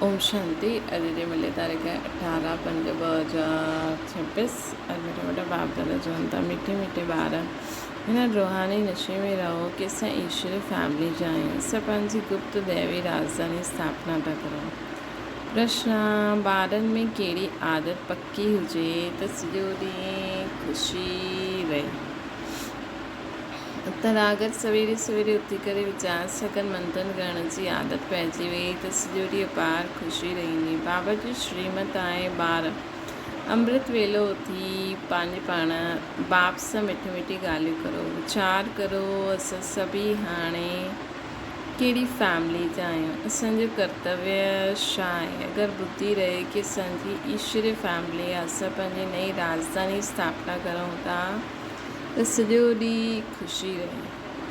اوم شانتي اڄ جي ملي تاريخ 18 5 2026 اڄ مٺا مٺا باپ دادا چون ٿا مٺي مٺي ٻار هن روحاني نشي ۾ رهو ڪي اسان ايشوري فيملي جا آهيون اسان پنهنجي گپت ديوي راڄڌاني اسٿاپنا ٿا ڪرون پرشن ٻارن ۾ ڪهڙي عادت پڪي هجي ته سڄو ڏينهن خوشي رهي اتراڳت سويري سويري اٿي ڪري ويچار سگهن منٿن ڪرڻ جي عادت پئجي ويئي ته سڄو ڏينهن اپار خوشي رهندي. بابا جي شريمت آهي ٻار امرت ويلو اٿي پنهنجي پاڻ باپ سان مٺي مٺي ڳالهيون ڪرو ويچار ڪرو اسان سڀئي هاڻي ڪهڙي فيملي جا آهيون اسان جو ڪرتويه ڇا آهي اگر ٻڌي رهي ڪي اسان جي ايشوري فيملي آهي اسان پنهنجي نئين راڄڌاني اسٿاپنا ڪرون ٿا ته سڄو ڏينهن خوشي رهي.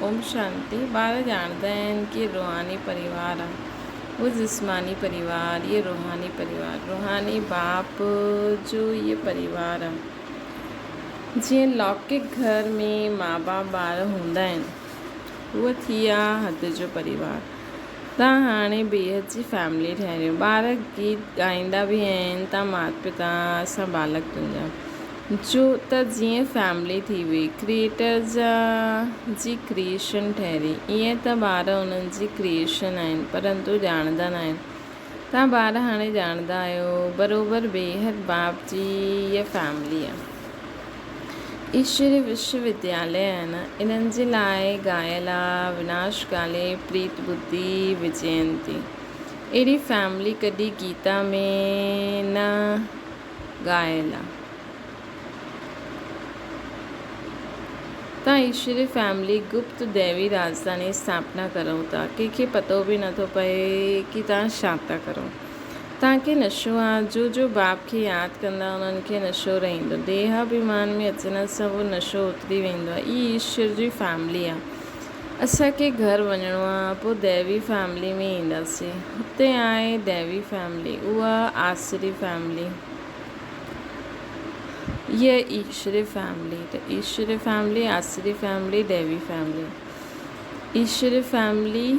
اوم شانتي. ٻار ڄاڻندا آهن ڪي روحاني پريوار آ اهو جسماني پريوار اهي روحاني پريوار روحاني باپ جو اهي پريوار آ. جيئن لوڪڪ گهر ۾ ماء باپ ٻار هوندا آهن اهو ٿي آ حد جو پريوار. تان هاڻي بيحد جي فيملي ٺهريو. ٻار گيت ڳائيندا به آهن تان مات پتا اسان ٻالڪ تنهنجا. جو ته جيئن فيملي ٿي وئي. ڪريئيٽر جا جي ڪريئيشن ٺهري. ائين ته ٻار انهن جي ڪريئيشن آهن پرنتو ڄاڻندا ناهن. توهان ٻار هاڻي ڄاڻندا آهيو. بروبر بيحد باپ جي هيء فيملي آ. ايشوري وشو ودياليه آهن. انهن جي لاء ڳايل آ وناش ڪالي پريت ٻڌي وجينتي. اهڙي فيملي ڪڏهن گيتا ۾ نه ڳايل آ. تان ايشوري فيملي گپت ديوي راڄڌاني اسٿاپنا ڪرو ٿا. ڪنهن کي پتو به نٿو پئي ڪي تان ڇا ٿا ڪرو. تان کي نشو آ. جو جو باپ کي ياد ڪندا انهن کي نشو رهندو. ديهه اڀيمان ۾ اچڻ سان اهو نشو اتري ويندو آ. هي ايشور جي فيملي آ. اسان کي گهر وڃڻو آ پوء ديوي فيملي ۾ اينداسين. هتي آهي ديوي فيملي اها آسري فيملي. هيء ايشوري فيملي ته ايشوري فيملي آسري فيملي ديوي فيملي. ايشوري فيملي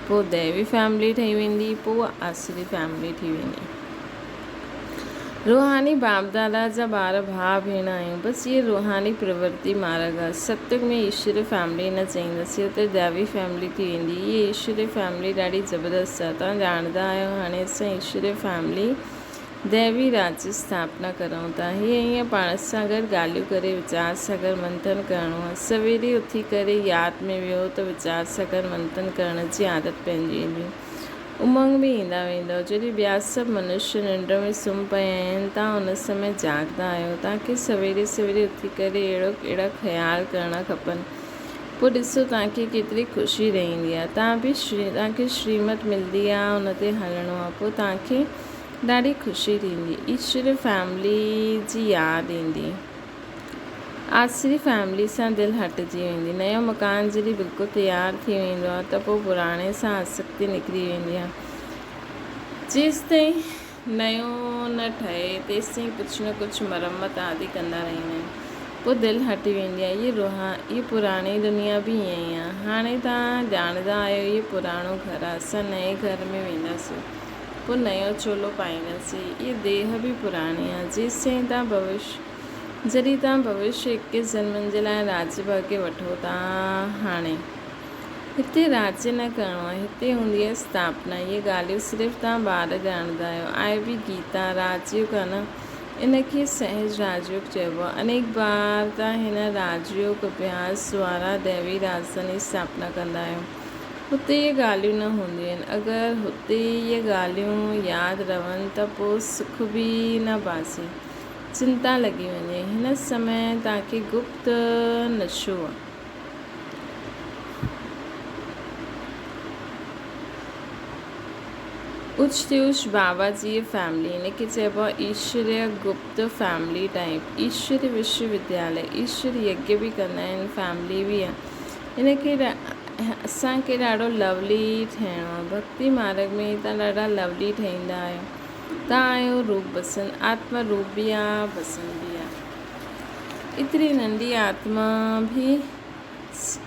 پوء ديوي فيملي ٺهي ويندي پوء آسري فيملي ٿي ويندي. روحاني باپ دادا جا ٻار ڀاء ڀيڻ آهيون بس هيء روحاني پرورتي مارڳ آهي. ستيگ ۾ ايشوري فيملي نه چئينداسين اتي ديوي فيملي ٿي ويندي. هيء ايشوري فيملي ڏاڍي زبردست آهي. توهان ڄاڻندا آهيو هاڻي اسان ايشوري فيملي ديوي راڄ جي اسٿاپنا ڪرون ٿا. هيء ائين پاڻ سان گڏ ڳالهيون ڪري ويچار سان گڏ منٿن ڪرڻو آهي. سويري اٿي ڪري ياد ۾ ويهو ته ويچار سان گڏ منٿن ڪرڻ جي عادت پئجي ويندي. امنگ به ايندا ويندؤ. جڏهن ٻيا سڀ منشيه ننڊ ۾ سمهي پيا آهن، توهان ان سمي جاڳندا آهيو. توهان کي سويري سويري اٿي ڪري اهڙو اهڙا خيال ڪرڻا کپن. پوء ڏسو توهان کي ڪيتري خوشي رهندي آهي. توهان به توهان کي شريمت ملندي آهي، ان تي هلڻو آهي. پوء توهان کي ڏاڍي خوشي ٿيندي. ايشوري فيملي جي ياد ايندي. آسري فيملي سان دل هٽجي ويندي. نيو مڪان جڏهن بلڪل تيار ٿي ويندو آهي ته پوء پراڻي سان آسڪتي نڪري ويندي آهي. جيستائين نيو نه ٺهي تيستائين ڪجهه نه ڪجهه مرمت آدي ڪندا رهندا آهن. پوء دل هٽي ويندي آهي. هيء پراڻي دنيا به ائين ئي آهي. هاڻي توهان ڄاڻندا آهيو هيء پراڻو گهر آهي. اسان نئين گهر ۾ وينداسين. پوء نيو چولو پائينداسين. هيء ديهه به پراڻي آهي. جيستائين توهان ڀوشيه جڏهن توهان ڀوشيه ايڪيس جنمن جي لاء راڄ ڀاڳي وٺو ٿا. هاڻي هتي راڄ نه ڪرڻو آهي. هتي هوندي آهي اسٿاپنا. اهي ڳالهيون صرف توهان ٻار ڄاڻندا آهيو. آهي به گيتا راڄ يوگ آهي نه. ان کي سهج راڄ يوگ چئبو آهي. انيڪ بار توهان هن راڄ يوگ اڀياس دوارا ديوي راڄڌاني اسٿاپنا ڪندا آهيو. هتي اهي ڳالهيون نه هونديون آهن. اگر هتي اهي ڳالهيون ياد رهن ته پوء سک به نه باسي. چنتا لڳي وڃي. هن سمي توهان کي گپت نشو آ. اچ تيوش بابا جي فيملي هن کي چئبو آ ايشوريه گپت فيملي ٽائيپ. ايشوريه وشو ودياليه ايشور يگيه به ڪندا آهن فيملي به آ. هن کي اسان کي ڏاڍو لولي ٺهڻو آ. ڀڳتي مارڳ ۾ توهان ڏاڍا لولي ٺهيندا آهيو. تان آهيو روپ بسن، آتما روپ به آ، بسن به آ. ايتري ننڍي آتما به،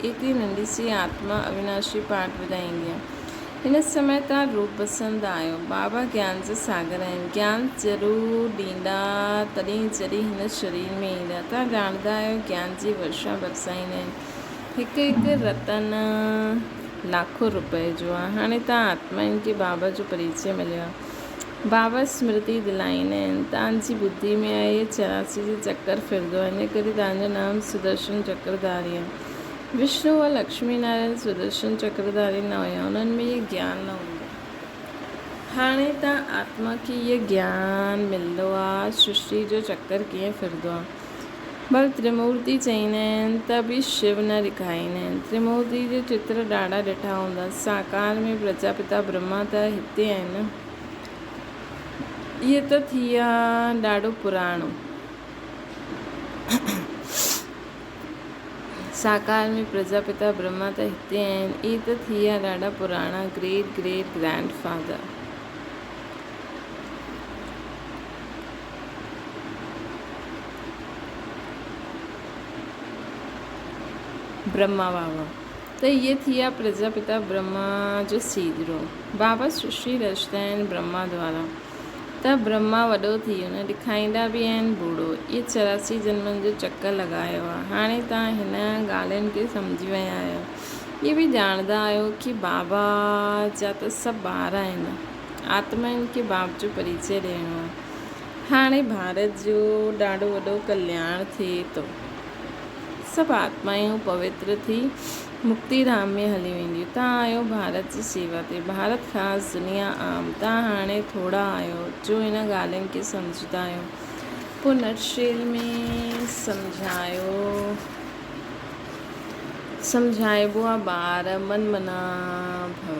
ايتري ننڍي سي آتما اويناشي پاٺ ٻڌائيندي آ. هن سمي توهان روپ پسند آهيو. بابا گيان جا ساگر آهن. گيان ضرور ڏيندا تڏهن جڏهن هن شرير ۾ ايندا. توهان ڄاڻندا آهيو گيان جي ورشا برسائيندا آهن. هڪ هڪ رتن لاکو روپئي جو آهي. هاڻي توهان آتمائن کي بابا جو پريچي مليو آهي. بابا سمرتي دلائيندا آهن. توهان جي ٻڌي ۾ آهي 84 جو چڪر ڦرندو آهي. ان ڪري توهان جو نام سدرشن چڪرڌاري آهي. وشنو و لڪشمي نارائڻ سدرشن چڪرڌاري نه هيا، انهن ۾ اهي گيان نه هوندو. هاڻي ته آتما کي اهي گيان ملندو آ، سرشٽي جو چڪر ڪيئن ڦرندو آ. ڀل ترمورتي چئيندا آهن ته به شو نه ڏيکاريندا آهن. ترمورتي جو چتر ڏاڍا ڏٺا هوندا. ساڪار ۾ پرجاپتا برهما ته هتي آهن نه. اهي ته ٿي ويا ڏاڍو پراڻو. ساڪار ۾ پرجاپتا برهما ته هتي آهن. اهي ته ٿي ويا ڏاڍا پراڻا great great grand father. Brahma Baba ته اهي ٿي ويا پرجاپتا برهما جو سيڌرو. بابا سرشٽي رچندا آهن برهما دوارا. ته برهما وڏو ٿي ويو نه ڏکائيندا به آهن ٻوڙو. اهي 84 جنمن جو چڪر لڳايو آهي. هاڻي توهان هن ڳالهين کي سمجهي ويا آهيو. اهي به ڄاڻندا آهيو ڪي بابا جا ته سڀ ٻار آهن. آتمائن کي باپ جو پريچي ڏيڻو آهي. هاڻي ڀارت جو ڏاڍو وڏو ڪلياڻ ٿئي ٿو. سڀ آتمائون پوتر ٿي مڪتي ڌام ۾ هلي وينديون. توهان آهيو ڀارت جي سيوا تي. ڀارت خاص، دنيا عام. توهان هاڻي ٿورا آهيو جو ان ڳالهين کي سمجهندا آهيو. پوء نٽشيل ۾ سمجهايو سمجهائبو آ ٻار من منا ڀو.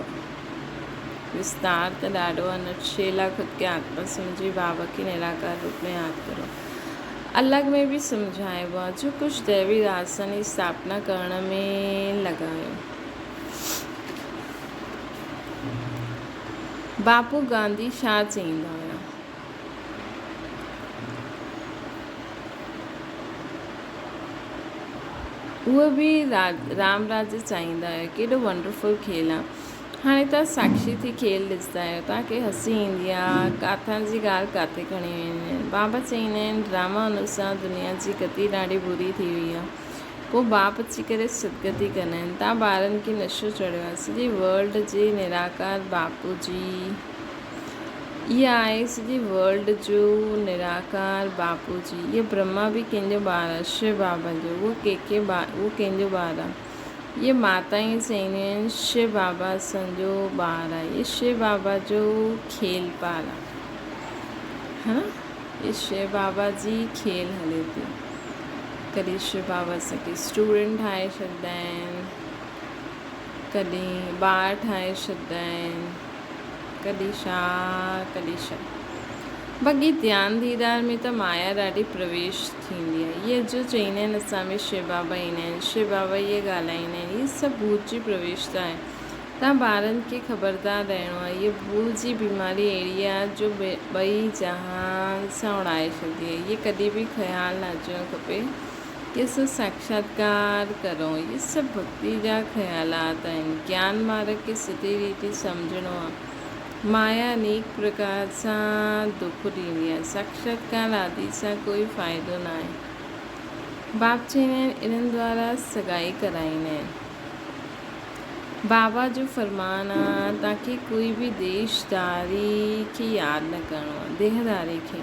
وستار ته ڏاڍو آ. نٽشيل آ خود کي آتما سمجهي بابا کي نراڪار روپ ۾ ياد ڪرو. الڳ ۾ به سمجهائبو آهي، جو ڪجهه ديوي راجڌاني اسٿاپنا ڪرڻ ۾ لڳايو. باپو گانڌي ڇا چئيندا هيا؟ اهي به رام راجيه چاهيندا هيا. ڪيڏو ونڊرفل کيل آهي. هاڻي توهان ساڪشي ٿي کيل ڏسندا آهيو، توهان کي هسي ايندي آهي، ڪاٿان جي ڳالهه ڪاٿي کڻي ويندا آهن. بابا چئيندا آهن، ڊراما انوسار دنيا جي گتي ڏاڍي بري ٿي وئي آهي. پوء باپ اچي ڪري سدگتي ڪندا آهن. توهان ٻارن کي نشو چڙهيو آهي. سڄي ورلڊ جي نراڪار باپو جي اها آهي سڄي ورلڊ جو نراڪار باپو جي. اهو برهما به ڪنهن جو ٻار آهي؟ شو بابا جو. اهو ڪنهن جو ٻار آهي؟ اهي ماتائون چئينديون آهن شو بابا اسان جو ٻار آهي اهي شو بابا جو کيل پال آهي ها نه اهي شو بابا جي کيل هلي ٿي ڪڏهن شو بابا اسان کي اسٽوڊنٽ ٺاهي ڇڏيندا آهن ڪڏهن ٻار ٺاهي ڇڏيندا آهن ڪڏهن ڇا ڪڏهن ڇا. باقي ڌيان ديدار ۾ ته مايا ڏاڍي پرويش ٿيندي آهي. اهي جو چئيندا آهن اسان ۾ شو بابا ايندا آهن، شو بابا اهي ڳالهائيندا آهن، اهي سڀ ڀوت جي پرويشتا آهي. توهان ٻارن کي خبردار رهڻو آهي. اهي ڀول جي بيماري اهڙي آهي جو ٻئي جهان سان اڙائي ڇڏيندي آهي. اهي ڪڏهن به خيال نه اچڻ کپي ڪي اسان ساکشاتڪار ڪرون. اهي سڀ ڀڳتي جا خيالات آهن. گيان مارگ کي سڌي ريتي سمجهڻو آهي. مايا انيڪ پرڪار سان دک ڏيندي آهي. ساکشاتڪار آدي سان ڪوئي فائدو ناهي. باپ چئيندا آهن انهن دوارا سڳائي ڪرائيندا آهن. بابا جو فرمان آ توهان کي ڪوئي به ديش داري کي ياد نه ڪرڻو آ، ديهه داري کي.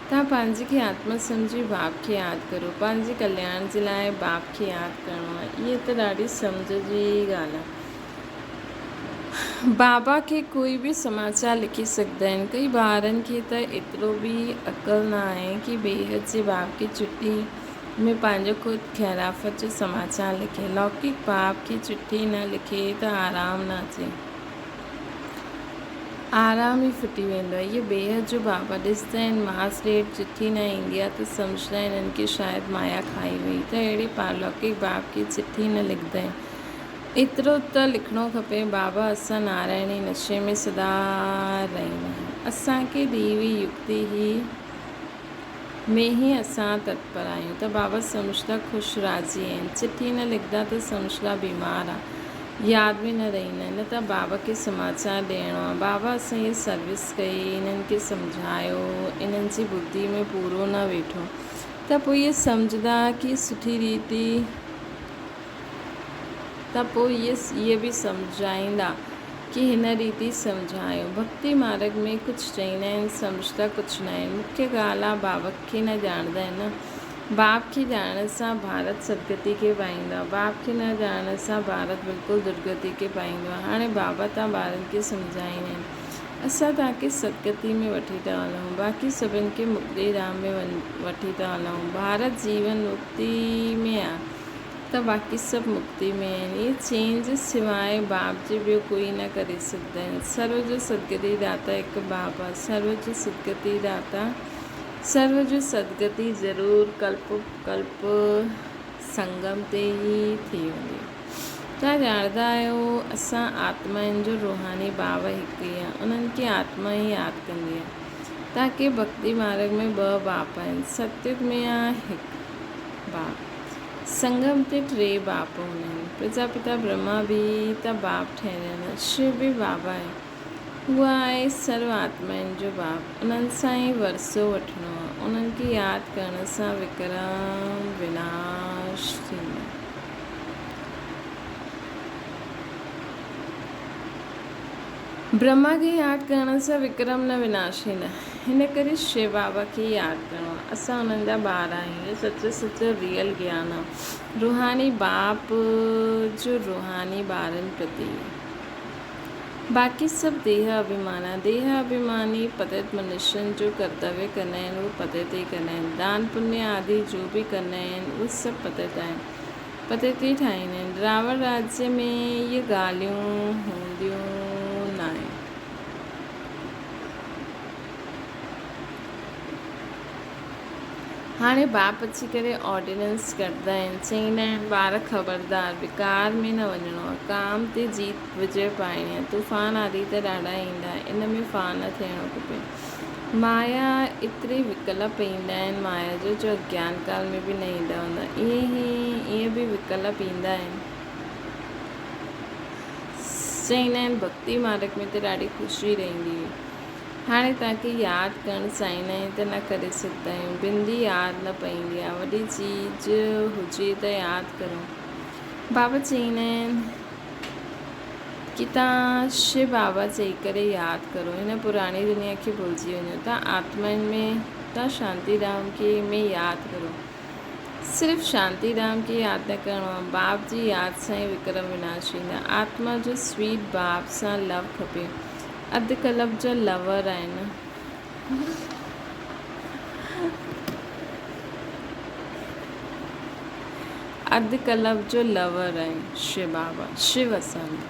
توهان پنهنجي کي آتما سمجهي باپ کي ياد ڪرو. پنهنجي ڪلياڻ جي لاء باپ کي ياد ڪرڻو آ. اها ته ڏاڍي سمجهه جي ڳالهه آ. بابا کي ڪوئي به سماچار لکي سگهندا آهن. ڪئي ٻارن کي ته ايترو به عقل نه آهي ڪي بيحد جي باپ کي چٺي ۾ پنهنجو خود خيرافت جو سماچار لکي. لوڪڪ باپ کي چٺي نه لکي ته آرام نه اچي. آرام ئي ڦٽي ويندو آهي. اهي بيحد جو بابا ڏسندا آهن ماس ڏيڍ چٺي نه ايندي آهي ته سمجهندا آهن هنن کي شايد مايا کائي وئي ته اهڙي پارلوڪڪ باپ کي چٺي نه لکندا آهن. ايترو ته لکڻو کپي بابا اسان نارائڻي نشي ۾ سدا رهندا آهيون. اسان کي ديوي يڪتي هي ۾ هي اسان تتپر آهيون ته بابا سمجهندا خوش راضي آهن. چٺي نه لکندا ته سمجهندا بيمار آ. ياد به نه رهندا آهن نه ته بابا کي سماچار ڏيڻو آهي بابا اسان هي سروس ڪئي انهن کي سمجهايو انهن جي ٻڌي ۾ پورو نه ويٺو ته پوء اهي سمجهندا ڪي سٺي ريت ته پوء اهي به سمجهائيندا ڪي هن ريت ئي سمجهايو. ڀڳتي مارڳ ۾ ڪجهه چئيندا آهن سمجهندا ڪجهه ناهن. مکيه ڳالهه آ بابا کي نه ڄاڻندا آهن نه. باپ کي ڄاڻڻ سان ڀارت سدگتي کي پائيندو آ. باپ کي نه ڄاڻڻ سان ڀارت بلڪل درگتي کي پائيندو آ. هاڻي بابا تان ٻارن کي سمجهائيندا آهن. اسان توهان کي سدگتي ۾ وٺي ٿا هلون. باقي سڀن کي مڪتي ڌام ۾ وٺي ٿا هلون. ڀارت جيون مڪتي ۾ آ. ته باقي سڀ مڪتي ۾ آهن. اهي چينج سواء باپ جي ٻيو ڪوئي نه ڪري سگهندا آهن. سرو جو سدگتي داتا هڪ باپ آهي. سرو جو سدگتي داتا سرو جو سدگتي ضرور ڪلپ ڪلپ سنگم تي ئي ٿي ويندي. توهان ڄاڻندا آهيو اسان آتمائن جو روحاني باپ هڪ ئي آهي. انهن کي آتما ئي ياد ڪندي آهي. تاڪه ڀڳتي مارڳ ۾ ٻه باپ آهن. ستيگ ۾ آهي هڪ باپ. سنگم تي ٽي باپ هوندا آهن. پرجاپتا برهما به ته باپ ٺهريل آهي. شو به بابا آهي. هو آهي سرو آتمائن جو باپ. انهن سان ئي ورثو وٺڻو آهي. انهن کي ياد ڪرڻ سان وڪرم وناش ٿيندو. برهما کي ياد ڪرڻ سان وڪرم نه وناش ٿيندا. هن ڪري شو بابا کي ياد ڪرڻو آهي. اسان انهن جا ٻار آهيون. اهو سچو سچو ريئل گيان آهي. روحاني باپ جو روحاني ٻارن پرتي. باقي سڀ ديهه اڀيمان آهي. ديهه اڀيماني پتيت منشين جو ڪرتويه ڪندا آهن اهو پتيت ئي ڪندا آهن. دان پڃ آدي جو به ڪندا آهن اهو سڀ پتيت آهن. پتيتي ٺاهيندا آهن. راوڻ راجيه ۾ اهي ڳالهيون هونديون ناهن. هاڻي باپ اچي ڪري آرڊيننس ڪڍندا آهن. چئيندا آهن ٻار خبردار وڪار ۾ نه وڃڻو آهي. ڪام تي جيت وجئه پائڻي آهي. طوفان آدي ته ڏاڍا ايندا ان ۾ فان نه ٿيڻو کپي. مايا ايتري وڪلپ ايندا آهن مايا جو جو اگيان ڪال ۾ به نه ايندا هوندا ائين ئي ائين به وڪلپ ايندا آهن چئيندا آهن ڀڳتي مارگ ۾ ته ڏاڍي خوشي رهندي هئي هاڻي توهان کي ياد ڪرڻ چاهيندا آهيون ته نه ڪري سگهندا آهيون بندي ياد نه پئيندي آهي وڏي چيز هجي ته ياد ڪرون بابا چئيندا آهن ڪي تان شو بابا چئي ڪري ياد ڪرو هن پراڻي دنيا کي ڀلجي وڃو تان آتمائن ۾ تان شانتي ڌام کي ۾ ياد ڪرو صرف شانتي ڌام کي ياد نه ڪرڻو آ باپ جي ياد سان ئي وڪرم وناش ٿيندا آتما جو سويٽ باپ سان لو کپي اڌ ڪلب جا لور آهن. اڌ ڪلب جو لور آهي شو بابا شو اسان جو.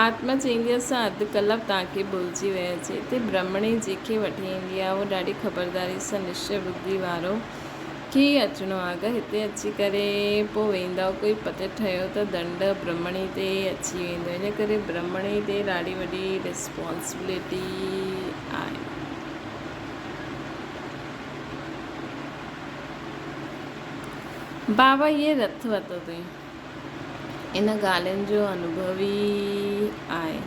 آتما چئيندي اسان اڌ ڪلب توهان کي ڀلجي وياسين. هتي برهمڻي جنهن کي وٺي ايندي آهي اهو ڏاڍي خبرداري سان نشچي ٻڌي وارو ٿي اچڻو آ اگر هتي اچي ڪري پو ويندؤ ڪوئي پتي ٺهيو ته دنڊ برهمڻي تي اچي ويندو ان ڪري برهمڻي تي ڏاڍي وڏي ريسپانسبلٽي آهي. بابا هيء رٿ ورتو اٿئي. ان ڳالهين جو انوڀوي آهي.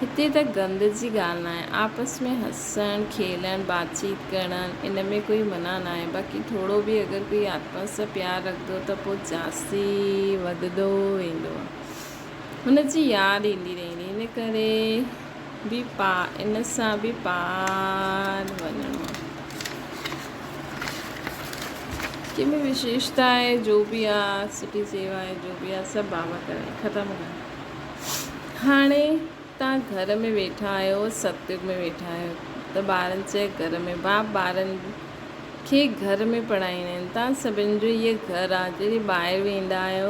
هتي ته گند جي ڳالهه ناهي. آپس ۾ هسڻ، کيلڻ، باتچيت ڪرڻ ان ۾ ڪوئي منع ناهي. باقي ٿورو به اگر ڪوئي آتما سان پيار رکندو ته پوء جاستي وڌندو ويندو. هن جي ياد ايندي رهندي. ان ڪري به ان سان به پار وڃڻو آهي. ڪنهن ۾ وشيشتا آهي جو به آ سٺي سيوا آهي جو به آ سڀ بابا ڪرائي ختم ڳالهه هاڻي تان گهر ۾ ويٺا آهيو ستيگ ۾ ويٺا آهيو ته ٻارن چئي گهر ۾ باپ ٻارن کي گهر ۾ پڙهائيندا آهن تان سڀن جو هيء گهر آ جڏهن ٻاهر ويندا آهيو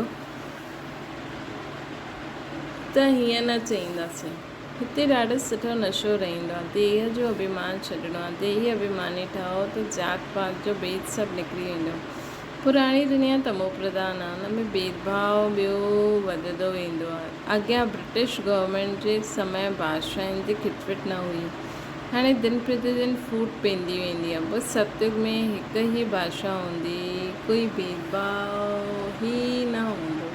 ته هيئن نه چئينداسين هتي ڏاڍو سٺو نشو رهندو آهي. ديهه جو اڀيمان ڇڏڻو آهي. ديهي اڀيماني ٺهو ته ذات پات جو ڀيد سڀ نڪري ويندو. پراڻي دنيا تمو پرڌان آهي. ان ۾ ڀيد ڀاء ٻيو وڌندو ويندو آهي. اڳيان برٽش گورنمينٽ جي سمي بادشاهن جي کٽ پٽ نه هئي. هاڻي دن پرتي دن ڦوٽ پوندي ويندي آهي. بس ستيگ ۾ هڪ ئي ڀاشا هوندي، ڪوئي ڀيد ڀاء ئي نه هوندو.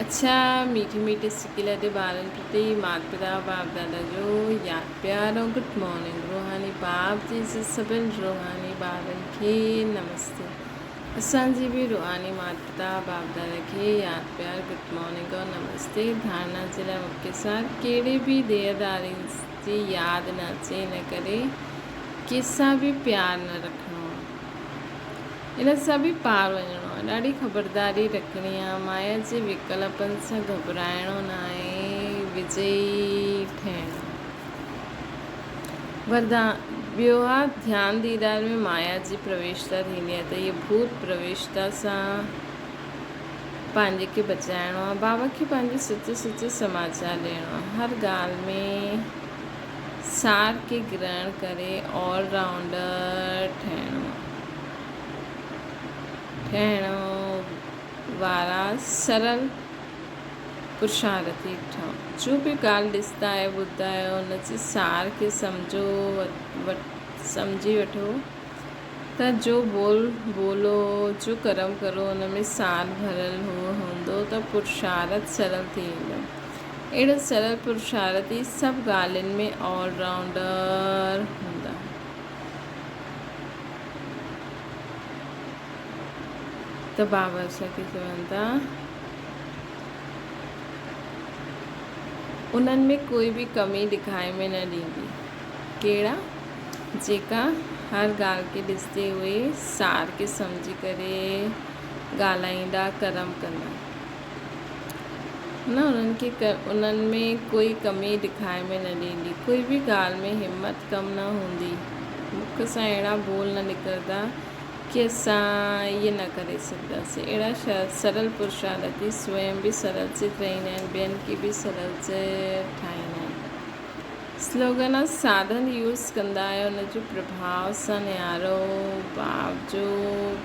اڇا ميٺي ميٺي سڪي لڏي ٻارن پرتي مات پتا باپ دادا جو ياد پيار ۽ گڊ مارننگ روحاني باپ جي سڀن روحاني ٻارن کي نمستي. اسان جي به روحاني مات پتا باپ دادا کي ياد پيار گڊ مارننگ اور نمستي ڌارڻا جي لاء مکيه سار ڪهڙي به ديهه ڌارين جي ياد نه اچي ان ڪري ڪنهن سان به پيار نه رکڻو آهي ان سان به پار وڃڻو آهي ڏاڍي خبرداري رکڻي آهي مايا جي وڪلپن سان گهٻرائڻو نه آهي وجئي ٺهڻو آهي. وردان، ٻيو آ ڌيان ديدار ۾ مايا جي پرويشتا ٿيندي آهي ته هيء ڀوت پرويشتا سان پنهنجي کي بچائڻو آ، بابا کي پنهنجو سچو سچو سماچار ڏيڻو آ، هر ڳالهه ۾ سار کي گرهڻ ڪري آل رائونڊر ٺهڻو آ. ٺهڻ وارا سرل پرشارٿي ٺهو. جو به ڳالهه ڏسندا آهيو ٻڌندا آهيو ان جي سار کي سمجهو سمجهي وٺو ته جو ٻول ٻولو جو ڪرم ڪرو ان ۾ سار ڀريل هوندو ته پرشارٿ سرل ٿي ويندو. اهڙو سرل پرشارٿي سڀ ڳالهين ۾ آل رائونڊر هوندا. ته بابا اسان کي چون ٿا. انهن ۾ ڪوئي به ڪمي ڏکائي ۾ نه ڏيندي. ڪهڙا؟ جيڪا هر ڳالهه کي ڏسندي اهي سار کي سمجهي ڪري ڳالهائيندا ڪرم ڪندا. نه انهن کي انهن ۾ ڪوئي ڪمي ڏکائي ۾ نه ڏيندي. ڪوئي به ڳالهه ۾ همت ڪم نه هوندي. مک سان اهڙا ٻول نه نڪرندا ڪي اسان ائين نه ڪري سگهنداسين. اهڙا سرل پرشارٿي سوئم به سرل چت رهندا آهن، ٻين کي به سرل چت ٺاهيندا آهن. سلوگن آ ساڌن يوز ڪندا آهيو ان جو پرڀاء سان نيارو باپ جو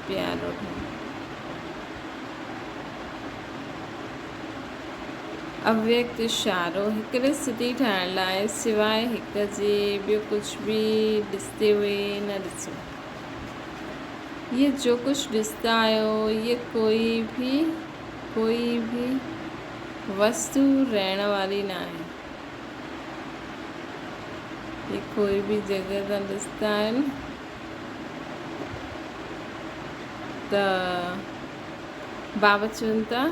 پيارو ٺهو. اويڪت اشارو، هڪڙي اسٿتي ٺاهڻ لاء سواء هڪ جي ٻيو ڪجهه به ڏسندي هئي نه ڏسو. یہ جو ڪجهه ڏسندا آهيو یہ ڪوئي به ڪوئي به وستو رهڻ واري ناهي. هي ڪوئي به جڳهه تان ڏسندا آهن ته بابا چون ٿا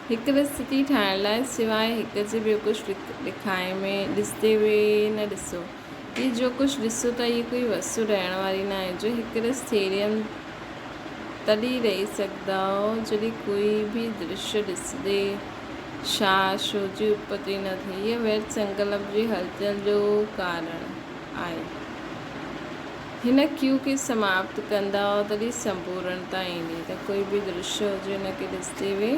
هڪ رستي ٺاهڻ لاء سواء هڪ جي ٻيو ڪجهه ڏکائي ۾ ڏسندي به نه ڏسو. هي جو ڪجهه ڏسو ٿا هي ڪوئي وستو رهڻ واري ناهي جو هڪ رس ٿيريم تڏهن رهي سگهندؤ جڏهن ڪوئي به درشيه ڏسندي شا شو جي اتپتي نه ٿئي. هيء ويرٿ سنڪلپ جي هلچل جو ڪارڻ آهي. هن ڪيو کي سماپت ڪندؤ تڏهن سمپورڻتا ايندي ته ڪوئي به درشيه هجي ان کي ڏسندي به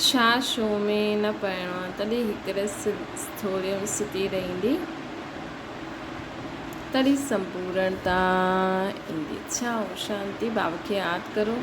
شا شو ۾ نه پئڻو آهي تڏهن هڪ رس ٿوريم ستي رهندي تڏهن سمپورڻتا ايندي. اڇا اوم شانتي بابا کي ياد ڪرو.